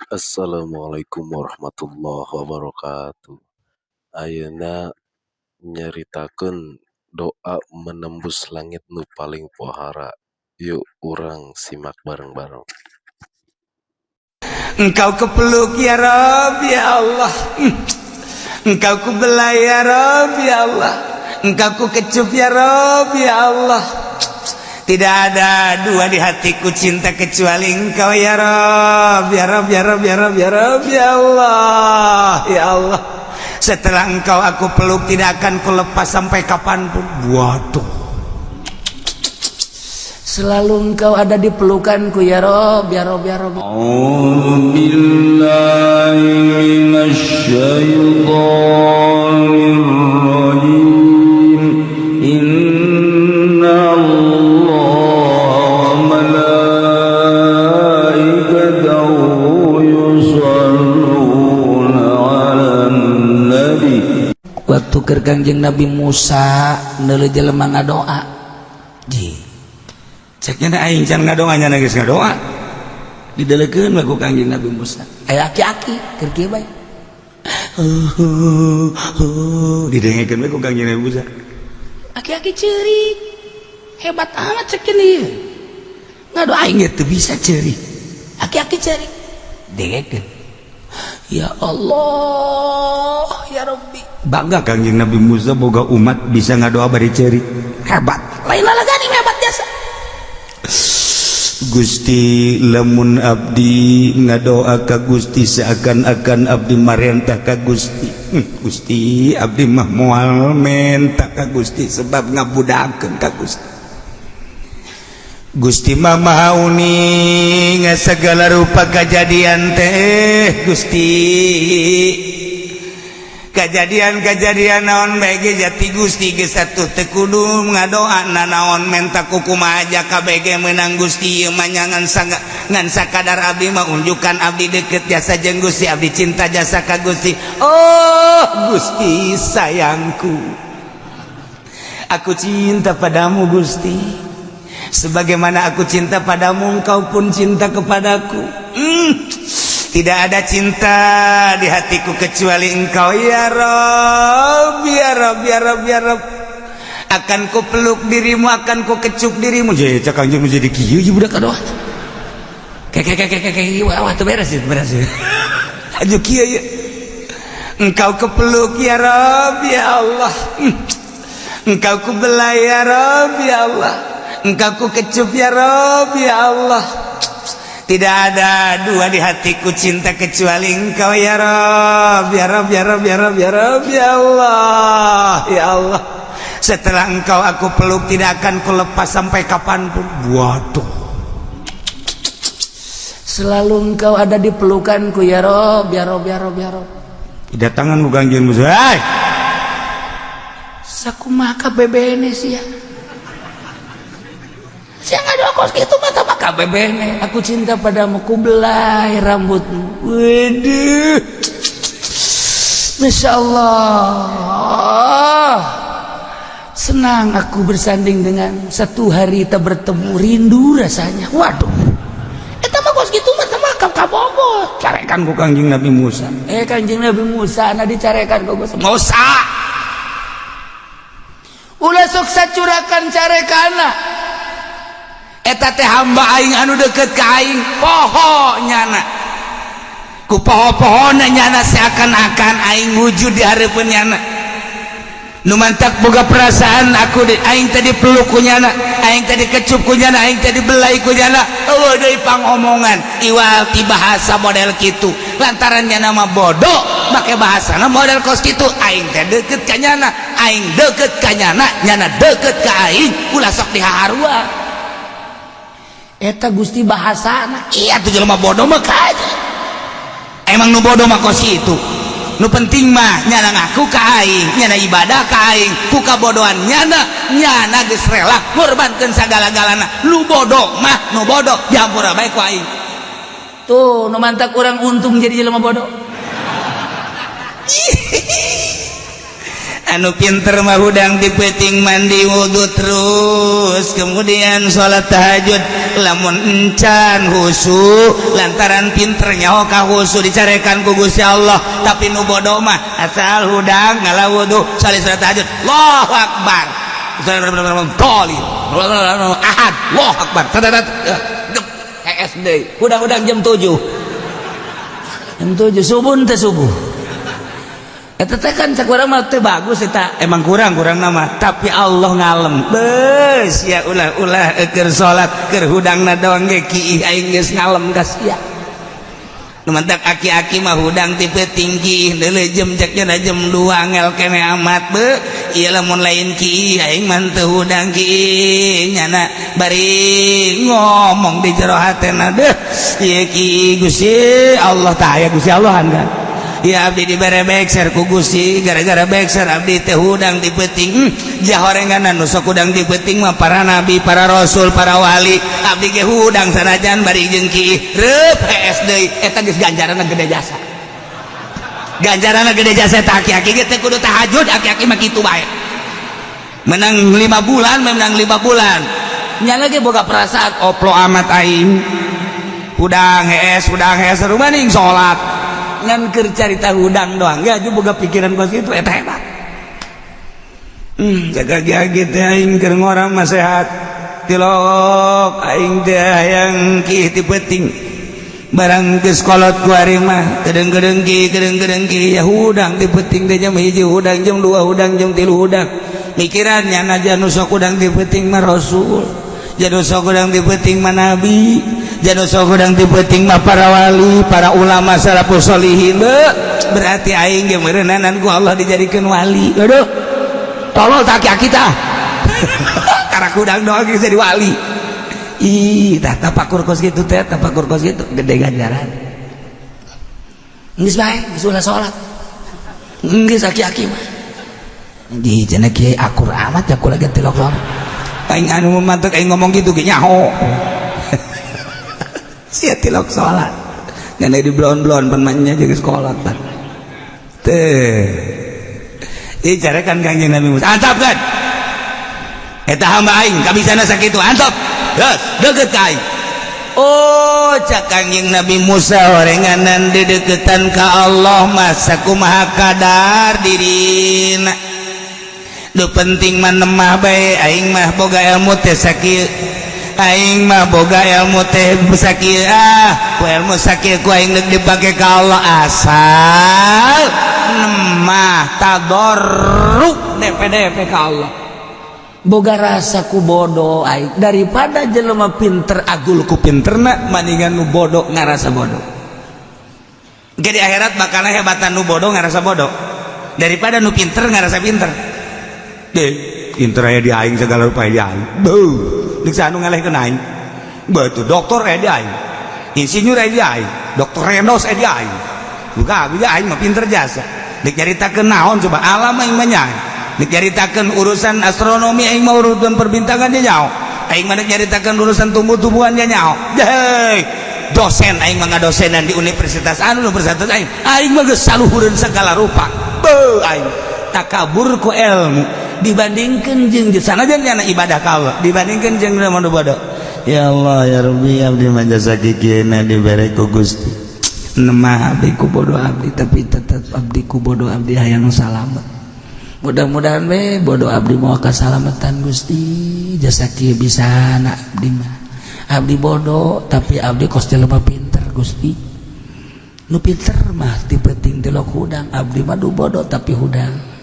Assalamualaikum warahmatullahi wabarakatuh. Ayeuna nyaritakeun doa menembus langit nu paling pohara. Yuk, urang simak bareng-bareng. Engkau kupeluk, ya Rob, ya Allah. Engkau kubelai, ya Rob, ya Allah. Engkau ku kecup, ya Rob, ya Allah. Tidak ada dua di hatiku cinta kecuali Engkau, ya Rob, ya Rob, ya Rob, ya Rob, ya Rob, ya Allah, ya Allah. Setelah Engkau aku peluk, tidak akan kulepas sampai kapanpun. Waduh, selalu Engkau ada di pelukanku, ya Rob, ya Rob, ya Rob. أعوذ بالله من الشيطان الرجيم. إن الله وملائكته يصلون على النبي. Waktu keur Kangjeng Nabi Musa neuleuh jelema ngadoa, ji ceknya na aing can ngadoa, nya geus ngadoa. Dideleukeun we ku Kangjeng Nabi Musa, aya aki-aki keur kieu bae, didengekeun we ku Kangjeng Nabi Musa. Aki-aki ceurik, hebat amat cek ieu ngadoa, aing ge teu bisa ceurik. Aki-aki ceurik, dengekeun, ya Allah, ya Rabbi. Bangga Kangjeng Nabi Musa boga umat bisa ngadoa bari ceurik, hebat. Lain lalagani, hebat jasa. Gusti, lamun abdi ngadoa ka Gusti seakan-akan abdi marentah ka Gusti. Gusti, abdi mah moal menta ka Gusti sebab ngabudakeun ka Gusti. Gusti mah Maha Uning segala rupa kejadian teh. Gusti, kejadian-kejadian naon bae jati Gusti geus atuh teu kudu ngadoa nanaon, menta kumaha aja KBG menang. Gusti, ieu mah ngan ngan sakadar abdi mah unjukan abdi deket jasa jeung Gusti, abdi cinta jasa ka Gusti. Oh Gusti sayangku, aku cinta padamu, Gusti. Sebagaimana aku cinta padamu, engkau pun cinta kepadaku. Tidak ada cinta di hatiku kecuali Engkau, ya Rob, ya Rob, ya Rob, ya Rob. Akan ku peluk dirimu, akan ku kecup dirimu. Jadi cak Kangjeng jadi kieu ieu budak aduh. Kayak kayak kayak kayak, wah, tuh beres ya, beres ya. Aju kieu ya. Engkau kupeluk, ya Rob, ya Allah. Engkau kubelai, ya Rob, ya Allah. Engkau ku kecup, ya Rob, ya Allah. Tidak ada dua di hatiku cinta kecuali Engkau, ya Rob, ya Rob, ya Rob, ya Rob, ya Rob, ya Allah, ya Allah. Setelah Engkau aku peluk, tidak akan kulepas sampai kapanpun. Waduh. Selalu Engkau ada di pelukanku, ya Rob, ya Rob, ya Rob, ya Rob. Kedatangan ku Kangjeng Musa. Hai. Sakumaha bebene sih ya? Saya nggak ada kos gitu mata maka bebene. Aku cinta padamu, ku belai rambutmu. Waduh. Masya Allah. Senang aku bersanding dengan satu hari tak bertemu, rindu rasanya. Waduh. Eta mah kos gitu mah mah kabogo. Carekan ku Kangjeng Nabi Musa. Eh, Kanjeng Nabi Musa na dicarekan ku Musa. Ulah sok sacurakan carekana. Eta teh hamba aing anu deket ka aing, poho nyana. Ku poho-pohona nyana seakan-akan aing wujud di hareupeun nyana. Nu mantak boga perasaan aku di, aing tadi peluk ku nyana, aing tadi kecup ku nyana, aing tadi belai ku nyana. Eueuh deui pangomongan iwal ti bahasa model kitu. Lantaran nyana mah bodoh make bahasana model kos kitu. Aing teh deket ka nyana, aing deket ka nyana, nyana deket ka aing, ulah sok dihaharua. Eta Gusti bahasana. Iya tuh, jelema bodoh mah kaja. Emang nu bodoh mah kos kitu. Nu penting mah nyana ngaku ka aing, nyana ibadah ka aing, ku kabodohan nyana, nyana geus rela ngorbankeun sagala-galana. Nu bodoh mah nu bodoh, dihampura bae ku aing. Tuh, nu mantak kurang untung jadi jelema bodoh. Anu pinter mah hudang di peuting mandi wudhu terus. Kemudian salat tahajud lamun encan husu lantaran pinter nyaho ka husu dicarekan ku Gusti Allah. Tapi nu bodoh mah asal hudang ngala wudu, salat salat tahajud, Allahu akbar, ahad, Allahu akbar, SD hudang-hudang jam 7, jam 7 subuh teh, subuh eta teh kan. Cek urang mah teu bagus eta, emang kurang kurang nama, tapi Allah ngalem beus ya. Ulah ulah keur salat, keur hudangna doang ge kiih, aing geus ngalem ka sia. Nu mantak aki-aki mah hudang ti peuting kiih deuleu jam, cek jam 2 angel kene amat be. Ieu lamun lain kiih aing mah teu hudang kiih. Nyana bari ngomong di jero hatena, deuh ieu kiih Gusti Allah tah aya Gusti Allah kan ya. Abdi dibere bekser ku Gusti, gara-gara bekser abdi teh hudang di peuting. Jahorengan nu sok hudang di peuting mah para nabi, para rasul, para wali. Abdi ge hudang sanajan bari jeung kiih reup hees deui. Eta geus ganjaranna gede jasa, ganjaranna gede jasa. Eta aki-aki ge teu kudu tahajud, aki-aki mah kitu bae menang 5 bulan, menang 5 bulan. Nyana ge boga perasaan oplo amat aing hudang hees, hudang hees maning salat ngan keur carita hudang doang ya juga boga pikiran kos itu. Eta hebat. Jaga gitu aing keur ngorang mah sehat tilok aing teh hayang kiih ti peuting. Barang geus kolot ku ari mah kedeng-kedeng ki, kedeng-kedeng ki ya. Hudang ti peuting teh jam 1 hudang, jam 2 hudang, jam 3 hudang. Mikirannya naja nu sok hudang ti peuting mah rasul, jadi sok hudang ti peuting mah nabi, jadi sok hudang ti peuting mah para wali, para ulama salafus solihin. Berarti aing ge meureunanan ku Allah dijadikeun wali. Aduh, tolol tak aki kita karena hudang doang geus jadi wali. Ih, tah tapakur kos gitu teh, tapakur kos gitu gede ganjaran. Geus bae, geus ulah salat. Geus aki-aki mah. Di cenah kiai akur amat ya kula ge tilok salat. Aing anu mantek aing ngomong gitu ge nyaho. Sia tilok salat. Ngan di blon-blon pan mah nya jeung sekolah pan. Teh. Ih, carekan Kangjeng Nabi Musa. Antap kan? Eta hamba aing kabisana sakitu, antap. Geus, deukeut ka aing. Oh, cak Kangjeng Nabi Musa, orenganan dideketan ka Allah mah sakumaha kadar dirina. Nu penting mah nemah bae. Aing mah boga ilmu teh sakieu, aing mah boga ilmu teh sakieu. Ah, ku ilmu sakieu ku aing deuk dipake ka Allah, asal nemah tadarru DPDP ka Allah. Boga rasa ku bodoh aing daripada jelema pinter agul ku pinterna, maningan nu bodoh ngarasa bodoh. Jadi akhirat bakal hebatan nu bodoh ngarasa bodoh daripada nu pinter ngarasa pinter deh. Pinter aya di aing, segala rupa di aing. Beuh, deuk anu ngalehkeun aing. Betul, dokter aya di aing, insinyur aya di aing, dokter Rendos aya di aing. Buka abi aing mah pinter jasa. Deuk nyaritakeun naon coba, alam aing mah nyaho. Deuk nyaritakeun urusan astronomi aing mah, urusan perbintangan dia nyaho. Aing mah deuk nyaritakeun urusan tumbuh-tumbuhan dia nyaho. Hei, dosen aing mah, ngadosenan di universitas anu, universitas aing. Aing mah geus saluhureun segala rupa. Beuh, aing takabur ku ilmu dibandingkan jeung sanajan nyana ibadah ka Allah, dibandingkan jeung nu bodoh. Ya Allah ya Rabbi, abdi mah jasa kikieuna dibere ku Gusti. Nemah abdi ku bodoh abdi, tapi tetap abdi ku bodoh abdi hayang salamet. Mudah-mudahan we bodoh abdi mau kasalamatan Gusti, jasa kieu bisa na abdi mah. Abdi bodoh tapi abdi kos jelema pinter Gusti. Nu pinter mah ti peuting tilok hudang, abdi mah du bodoh tapi hudang.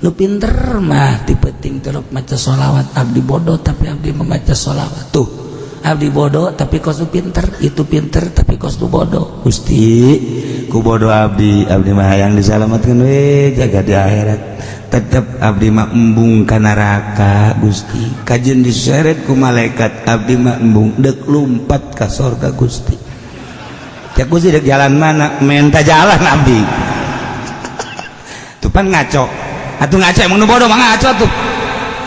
Nu pinter mah ti peuting tilok maca sholawat, abdi bodoh tapi abdi membaca sholawat. Tuh, abdi bodoh tapi kos nu pinter, itu pinter tapi kos nu bodoh. Gusti, ku bodoh abdi, abdi mah hayang disalamatkeun we jaga di akhirat. Tetep abdi mah embung ka neraka Gusti. Kajeun diseret ku malaikat, abdi mah embung, deuk lumpat ka sorga Gusti. Cek Gusti, dek jalan mana? Menta jalan abdi. Tuh pan ngaco atuh, ngaco emang nu bodoh mah ngaco tuh.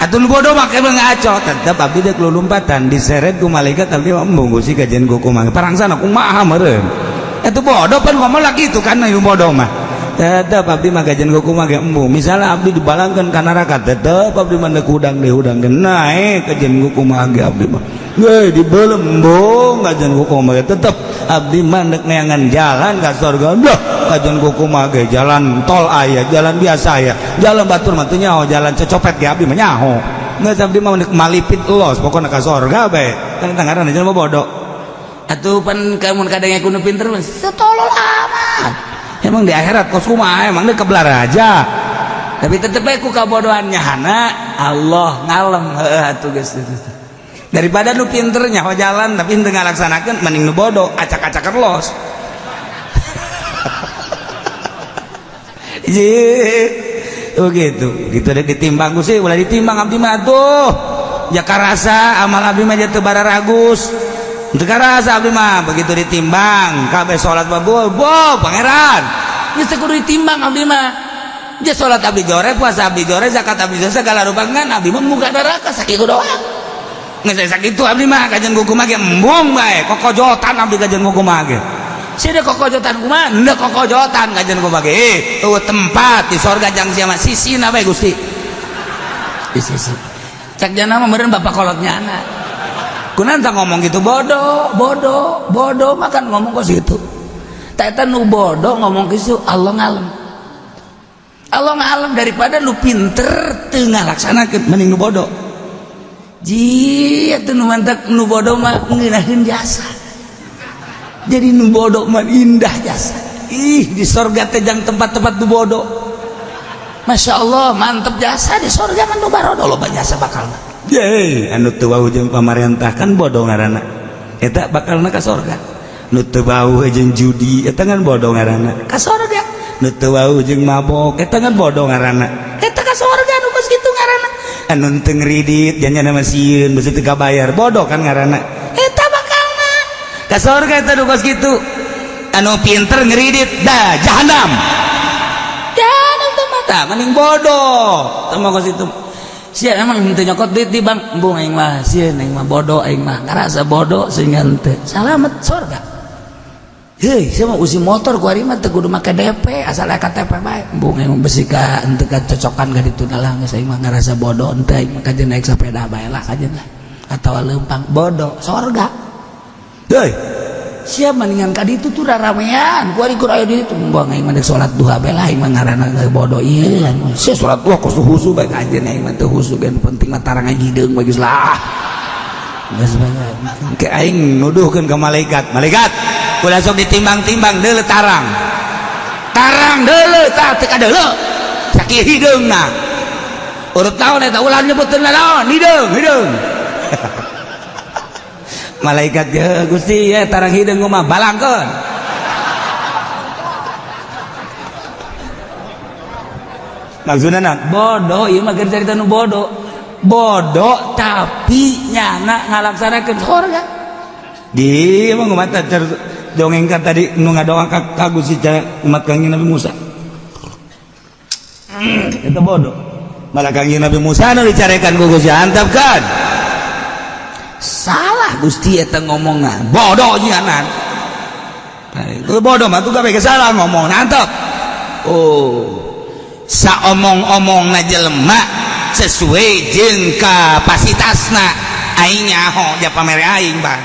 Atuh nu bodoh mah emang ngaco. Tetep abdi dek lulumpatan, diseret ku malaikat, abdi mah embung Gusti. Kajeun ku kumaha parangsana, kumaha meureun? Itu bodoh pan ngomong lagi itu kan, nu bodoh mah. Tetep abdi mah kajen kumaha ge embung. Misalnya abdi dibalangkeun ka neraka, tetep abdi mah deuk hudang deui hudang deui naek kajen kumaha ge abdi mah. Ge dibeuleum embung kajen kumaha ge tetep abdi mah deuk neangan jalan ka surga. Dah kajen kumaha ge jalan tol aya, jalan biasa aya. Jalan batur mah teu nyaho, jalan cecopet ge abdi mah nyaho. Geus abdi mah deuk malipit los pokona ka surga bae. Kan eta ngaranna jelema bodoh. Atuh pan kamun kadang ku nu pinter mah setolol amat. Emang di akhirat kos kumaha emang deuk kebelar aja. Tapi tetep bae ku kabodohan nyahana Allah ngalem heuh atuh geus. Daripada nu pinter nyaho jalan tapi henteu ngalaksanakeun mending nu bodoh acak-acakan los. Ye, begitu. Gitu dek ditimbang sih, ulah ditimbang abdi mah tuh. Ya karasa amal abdi mah teu bararagus. Teu karasa abdi mah begitu ditimbang kabeh salat mah bo pangeran. Geus teu kudu ditimbang abdi mah. Dia salat abdi jore, puasa abdi jore, zakat abdi jore, segala rupa ngan abdi mah muka neraka sakitu doang. Geus sakitu abdi mah kajen kumaha ge embung bae, kokojotan abdi kajen kumaha ge. Sia kokojotan kumaha? Henteu kokojotan kajen kumaha ge. Eueuh tempat di sorga jang sia mah sisina bae Gusti. Di sisi. Cak jana mah meureun bapak kolotnya anak. Kunaon tah ngomong gitu bodoh, bodoh, bodoh makan ngomong kos gitu. Tah eta nu bodoh ngomong kitu Allah ngalem. Allah ngalem daripada nu pinter teu ngalaksanakeun mending nu bodoh. Ji atuh nu mantak nu bodoh mah ngeunaheun jasa. Jadi nu bodoh mah indah jasa. Ih di sorga teh jang tempat-tempat nu bodoh. Masya Allah mantep jasa di sorga mah nu barodo loba jasa bakal. Ye, anu teu wau jeung pamarentah kan bodoh ngaranna. Eta bakalna ka sorga. Nu teu wau jeung judi eta kan bodoh ngaranna. Ka sorga. Nu teu wau jeung mabok eta kan bodoh ngaranna. Eta ka sorga nu kos kitu ngaranna. Anu teu ngridit janyana mah sieun beusi teu kabayar bodoh kan ngaranna. Eta bakalna ka sorga eta nu kos kitu. Anu pinter ngridit dah jahanam. Jahanam teh mata mending bodoh. Teu mah kos kitu. Sia emang henteu nyokot duit di bank, embung aing mah sieun aing mah bodoh aing mah ngarasa bodoh sehingga henteu. Salamet sorga. Heuy, sia mah usi motor ku ari mah teu kudu make DP asal aya KTP bae. Embung aing mah besi ka henteu kacocokan ka ditu lah geus aing mah ngarasa bodoh henteu aing mah kajen naik sepeda bae lah kajen lah. Atawa leumpang bodoh sorga. Heuy, sia mendingan ka ditu tuh raramean ku ari kur aya di ditu embung aing mah deuk salat duha bae lah aing mah ngaranna bodoh ieu. Sia salat duha kos husu bae kajen aing mah teu husu ge penting mah tarang aing hideung bae geus lah. Geus bae. Ke aing nuduhkeun ka malaikat, malaikat ulah sok ditimbang-timbang deuleu tarang. Tarang deuleu tah teu kadeuleu. Sakieu hideungna. Urut naon eta ulah nyebutkeun naon hideung hideung. Malaikat ge Gusti ya tarang hideung mah balangkeun. Maksudna naon? Bodoh ieu mah keur carita nu bodoh. Bodoh tapi nyana ngalaksanakeun sorga. Di mah ngumata dongeng kan tadi nu ngadoa ka Gusti umat Kangjeng Nabi Musa. Eta bodoh. Malah Kangjeng Nabi Musa nu dicarekan ku Gusti antap kan. Salah Gusti eta ngomongna. Bodoh nyanan. Itu bodoh mah tuh kabeh salah ngomong antep. Oh. Saomong-omongna jelema sesuai jeung kapasitasna aing nyaho ja pamere aing bang.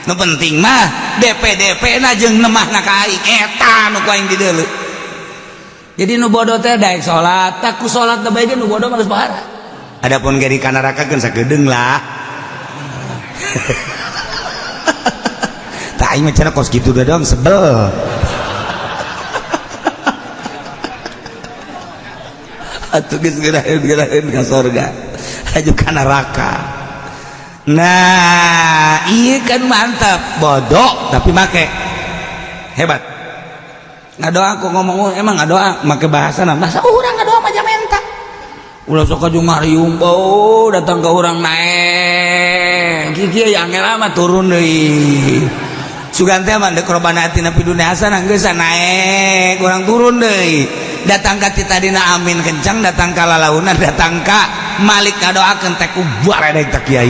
Nu penting mah DP-DP na jeung nemahna ka aing eta nu ku aing dideuleu. Jadi nu bodoh teh daek salat, tak ku salat teh bae nu bodoh mah geus pohara. Adapun ge di kanaraka keun sakedeung lah. Tah aing mah cenah kos kitu doang sebel. Atuh geus geuraheun-geuraheun ka sorga aju ka neraka. Nah, iya kan mantap, bodoh tapi make hebat. Ngadoa aku ngomong emang ngadoa make bahasa nah, bahasa urang ngadoa mah menta. Ulah sok aju ngariung bau datang ke urang naek. Kieu yang angel mah turun deui. Sugan teh mah deuk robana atina fid dunya hasanah geus naek, urang turun deui. Datang ka ti tadina amin kencang, datang ka lalaunan, datang ka Malik ngadoakeun teh ku baredeg ta kiai.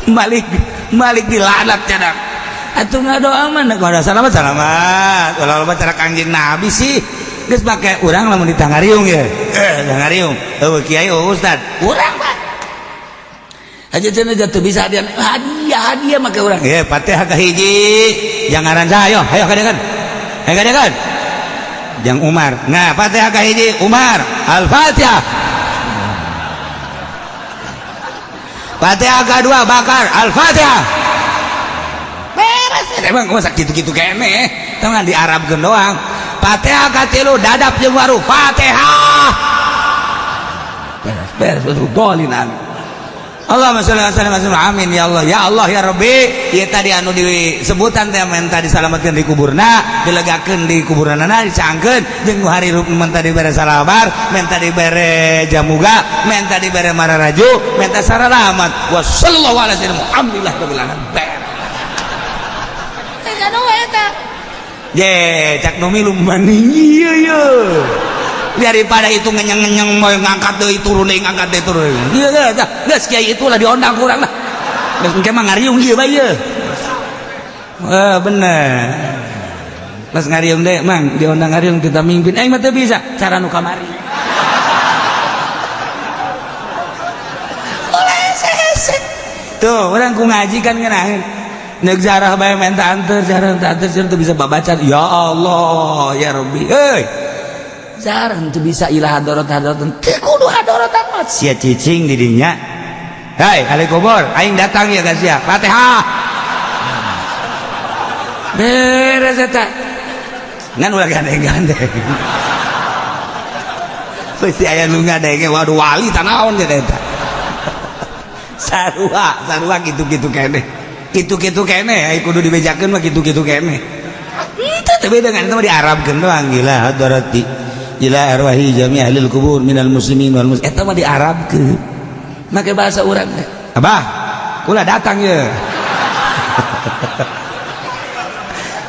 Malik Malik dilaknat cadak. Atuh ngadoa mah kalau salamat salamat. Kalau loba cara Kangjeng Nabi sih geus pake urang lamun ditangariung ya. Tangariung. Eueuh kiai eueuh ustad. Urang Pak. Aja cenah jatuh bisa hadiah hadiah hadiah make urang. Ye Fatihah kahiji. Jangan saha ayo ayo kadekan. Ayo kadekan. Jang Umar. Nah, Fatihah kahiji Umar. Al-Fatihah. Fatihah kedua Bakar. Al-Fatihah. Beres emang masa gitu-gitu kene. Tong di Arabkeun doang. Fatihah katilu dadap jeung waru. Fatihah. Beres beres beres dolin amin. Allahumma sholli wa sallim amin ya Allah ya Allah ya Rabbi. Ieu tadi anu disebutan teh menta disalametkeun di kuburna, dilegakeun di kuburanana, dicangkeun jeung nu harirup menta dibere salabar, menta dibere jamuga, menta dibere mararaju, menta saralamat. Wa sallallahu alaihi wasallam alhamdulillah rabbil alamin. Eta ye cak nu milu maning ieu ye daripada itu ngenyang-ngenyang mau ngangkat deui turun deui ngangkat deui turun ieu geus geus kiai itulah diondang kurang lah geus engke mah ngariung ieu bae ieu. Bener pas ngariung deui mang diondang ngariung kita mimpin aing mah teu bisa cara nu kamari tuh urang ku ngaji kan ngeunaheun neuk jarah bae menta anteur jarah menta anteur teu bisa babaca ya Allah ya Rabbi euy jarang tuh bisa ilah hadorot hadorot teu kudu hadorotan mah sia cicing di dinya. Hai ahli kubur aing datang ya guys ya Fatihah beres eta ngan ulah gandeng-gandeng pasti aya nu ngadenge waduh wali tanaon jadi eta sarua sarua kitu-kitu keneh kitu-kitu keneh ai kudu dibejakeun mah kitu-kitu keneh itu teh beda kan itu mah diarabkeun doang gila hadorati ila arwahi jami ahlil kubur minal muslimin wal muslimat eta mah diarabkeun make bahasa urang teh abah kula datang ye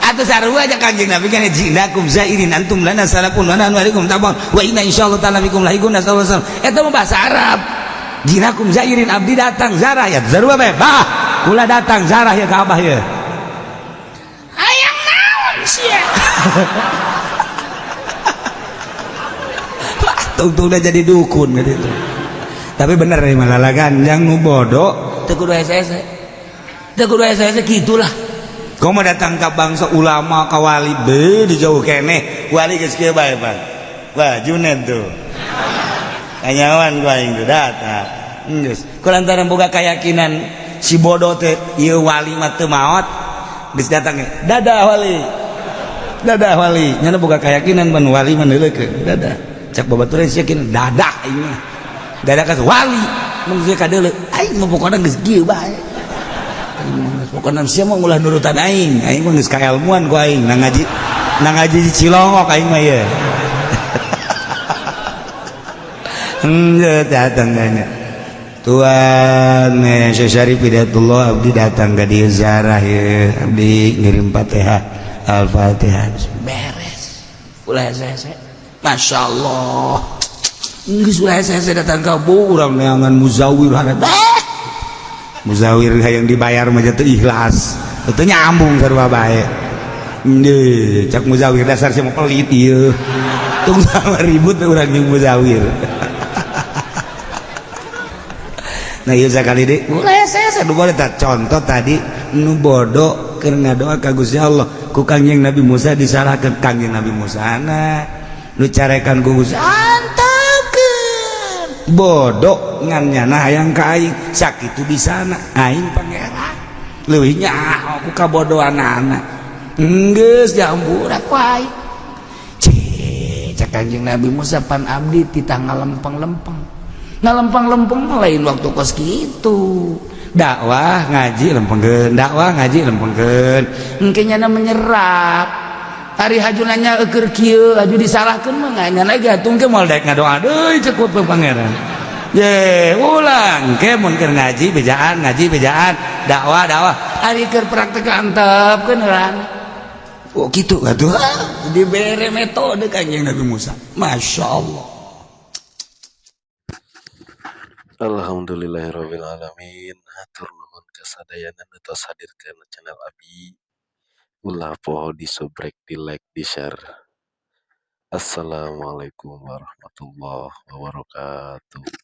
atuh sarua aja Kanjeng Nabi kan jinakum zairin antum lana salafun wa nahnu alaikum tabang wa inna insyaallah ta'ala bikum lahiqun sallallahu alaihi wasallam eta mah bahasa Arab jinakum zairin abdi datang zarah ya sarua bae bah kula datang zarah ya ka abah ye hayang naon sia. Tungtung udah jadi dukun gitu. Tapi bener nih malalagan yang nu bodoh teu kudu hese-hese. Teu kudu hese-hese gitulah. Kau mau datang ke bangsa ulama ka wali be di jauh keneh wali geus kieu bae Pak. Wah Junet tuh. Kanyawan ku aing tuh datang. Geus. Ku lantaran boga keyakinan si bodoh teh ieu wali mah teu maot geus datang dadah wali. Dadah wali. Nyana boga keyakinan ban wali mah neuleukeun dadah. Cak babaturan sia yakin dadah aing mah. Dadah ka wali mun sia kadeuleu aing mah pokona geus kieu bae. Pokona sia mah ulah nurutan aing, aing mah geus kaelmuan ku aing nang ngaji di Cilongok aing mah ye. Henteu datang kana. Tuan Syekh Syarif Hidayatullah abdi datang ka dieu ziarah ye, abdi ngirim Fatihah, Al-Fatihah beres. Ulah hese-hese. Masya Allah geus ulah hese-hese datang ka urang neangan muzawir hareup muzawir hayang dibayar mah teu ikhlas teu nyambung sarua bae. Ndeu cak muzawir dasar sia mah pelit ieu tung sama ribut urang jeung muzawir. Nah ieu sakali deui ulah hese-hese nu boleh tah contoh tadi nu bodoh keur ngadoa ka Gusti Allah ku Kangjeng Nabi Musa disalahkeun Kangjeng Nabi Musa na nu carekan ku Gusti antepkeun bodoh ngan nyana hayang ka aing sakitu bisana aing pangeran leuwih nyaho ku kabodohanana geus diampura ku aing. Cek cak Kanjeng Nabi Musa pan abdi titah ngalempeng-lempeng ngalempeng-lempeng lain waktu kos kitu dakwah ngaji lempengkeun dakwah ngaji lempengkeun engke nyana menyerap hari haju nanya eukeur kieu haju disalahkeun mah nyana ge atuh engke moal daek ngadoa deui cek ku pangeran ye ulang engke mun keur ngaji bejaan dakwah dakwah ari keur praktek antepkeun heula. Oh kitu atuh dibere metode Kanjeng Nabi Musa Masya Allah. Alhamdulillahirabbil alamin. Hatur nuhun kasadayana nu tos hadir kana channel Abi. Ulah poho di subrek, di like, di share. Assalamualaikum warahmatullahi wabarakatuh.